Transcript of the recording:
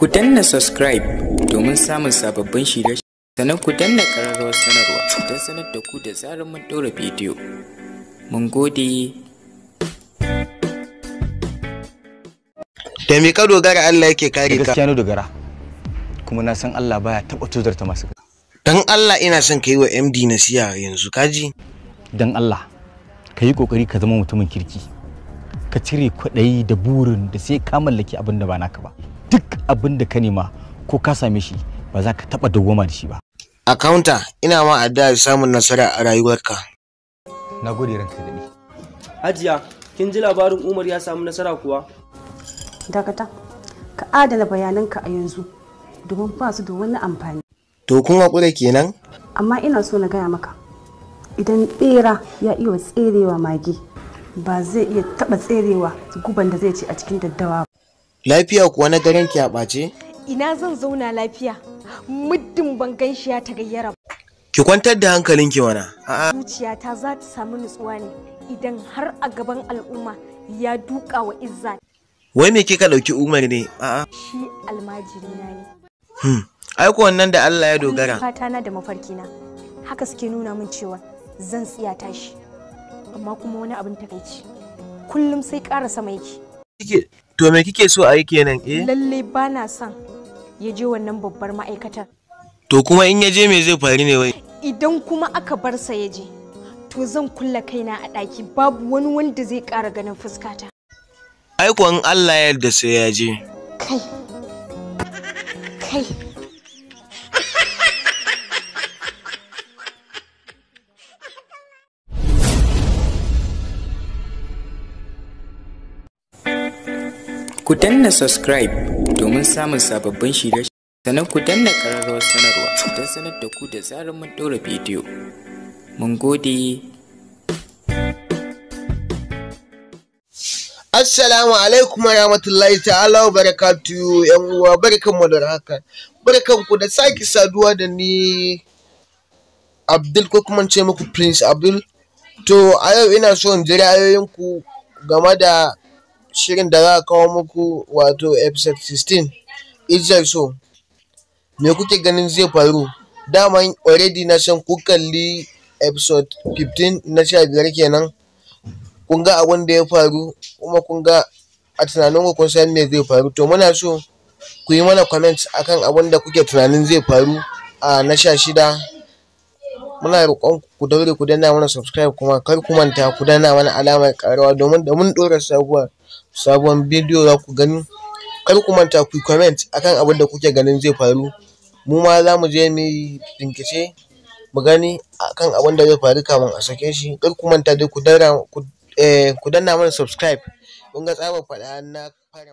Ku danna subscribe domin samun sababbin shirye-shirye, sannan ku danna ƙararrawar sanarwa don sanar da ku da zarar mun ɗora bidiyo. Mun gode. Da me ka dogara Allah yake kare ka? Gaskiya na dogara, kuma na san Allah baya taɓa tozarta masu. Dan Allah ina son ka yi wa MD nasiha yanzu kaji. Dan Allah ka yi ƙoƙari ka zama mutumin kirki, ka cire kwaɗayi da burin da sai ka mallaki abin da ba naka ba. Duk abin da ka nema ko ka same shi ba za ka taɓa dawwama da shi ba. Accountant, ina ma addu'ar samun nasara a rayuwarka. Na gode ranka daɗe. Hajiya, kin ji labarin Umar ya samu nasara kuwa? Dakata, ka adana bayananka a yanzu domin ba su da wani amfani. To kun haƙura kenan? Amma ina so na gaya maka, idan ɓera ya iya tserewa mage, ba zai iya taɓa tserewa guban da zai ci a cikin daddawa ba. Lafiya kuwa na garin ki a ɓace? Ina zan zauna lafiya, muddin ban gan shi ya tagayyara ba. Ki kwantar da hankalinki mana. A'a. Zuciyata za ta samu nutsuwa ne idan har a gaban al'umma ya duka wa izza. Wai me kika ɗauki Umar ne? A'a. Shi almajiri na ne. Ai ko wannan da Allah ya dogara. Fatana da mafarkina haka suke nuna min cewa zan tsiyata shi. Amma kuma wani abin takaici, kullum sai ƙara sama yake. To me kike so a yi kenan eh? Lalle ba na son ya je wannan babbar ma'aikatar. To kuma in ya je me zai faru ne wai? Idan kuma aka bar sa ya je, to zan kulle kaina a ɗaki, babu wani wanda zai ƙara ganin fuskata. Ai ko in Allah ya yarda sai ya je. Kai. Kai. Ku danna subscribe domin samun sababbin shirye-shirye, sannan ku danna ƙararrawar sanarwa don sanar da ku da zarar mun ɗora bidiyo. Mun gode. Assalamu alaikum warahmatullahi ta'ala wa barakatuhu yan uwa, barkanmu da haka. Barkanku da sake saduwa da ni Abdul, ko kuma in ce muku Prince Abdul. To a yau ina so in ji ra'ayoyinku game da shirin da za a kawo muku, wato episode 16 Izzar So. Me kuke ganin zai faru? Daman already na san ku kalli episode 15 na 15 kenan. Kun ga abin da ya faru, kuma kun ga a tunaninku kun san me zai faru. To muna so ku yi mana comment akan abin da kuke tunanin zai faru a na 16. Muna roƙon ku daure ku danna mana subscribe, kuma kar ku manta ku danna mana alamar ƙararrawa domin da mun ɗora sabon bidiyo za ku gani. Kar ku manta ku yi comment akan abin da kuke ganin zai faru. Mu ma za mu je mu yi bincike mu gani akan abin da zai faru kafin a sake shi. Kar ku manta dai ku danna mana subscribe. Kun ga tsabar faɗa na fara.